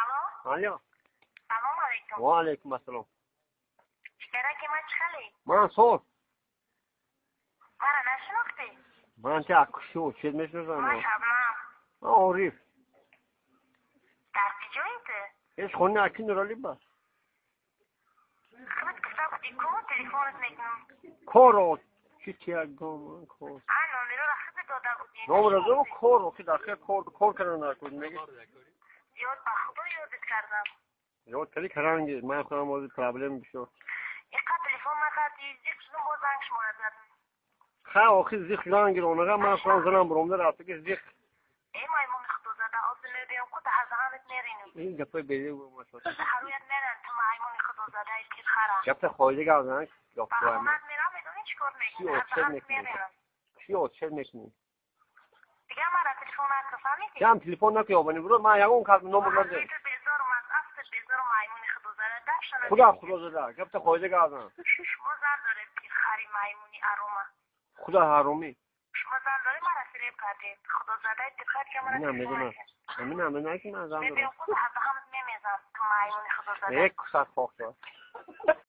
Алло. Алло. Салом алейкум. Ва алейкум ассалом. Чикараки ман чӣ хеле? Ман соз. Мара нашинохтӣ? Ман ти акшу чед мешиносам. Ман Шабнам. Ман Ориф. Дар куҷои ту? Ҳеч хони аки Нурали ба. Худат гуфта будӣ ку телефонат мекунам. Коро чи тиягом кор. А номероро худат дода будӣ. Номеро додам коро ки дар хел кор кор кардан накун меги. Ёд ба худо ёдат кардам. Ёд кардӣ каранги ман худам ози проблем бисёр. Иқа телефон накардӣ, зиқ шудум, боз занг шуморо задам. Ха охи зиқ шудан гиронага ман худам занам буромда рафта ки зиқ. Э маймуни худозада, озир мебиём ку даҳазаҳанат меринам. Ин гапои беди гумашо. Ҳарӯят меран ту маймуни худозадаи пирхара. Гапта хоида гап зан. Ба хонат мерам, медонӣ чӣ кор мекунӣ? Чӣ Даҳазаҳанат меринам. Чӣ отчет мекунӣ? Дигар мара телефон накун, фаҳмидӣ? Ям телефон накун, ёбани буро, ман ягон кас номер надорам. Ту безорум аз афтат, безорум маймуни худозада, дафшана. Худо худозада, гапта хоида гап зан. Шумо зан доред, пирхари маймуни арома. Худо ҳаромӣ. Шумо зан доред, мара фиреб кардед. Худозадаи пирхар ки мара Амина телефон медонам. накард. Амина медонам ки ман зан дорам. Мебиём ку даҳазаҳанат мемезам, ту маймуни худозада. Як кусат хок шавад.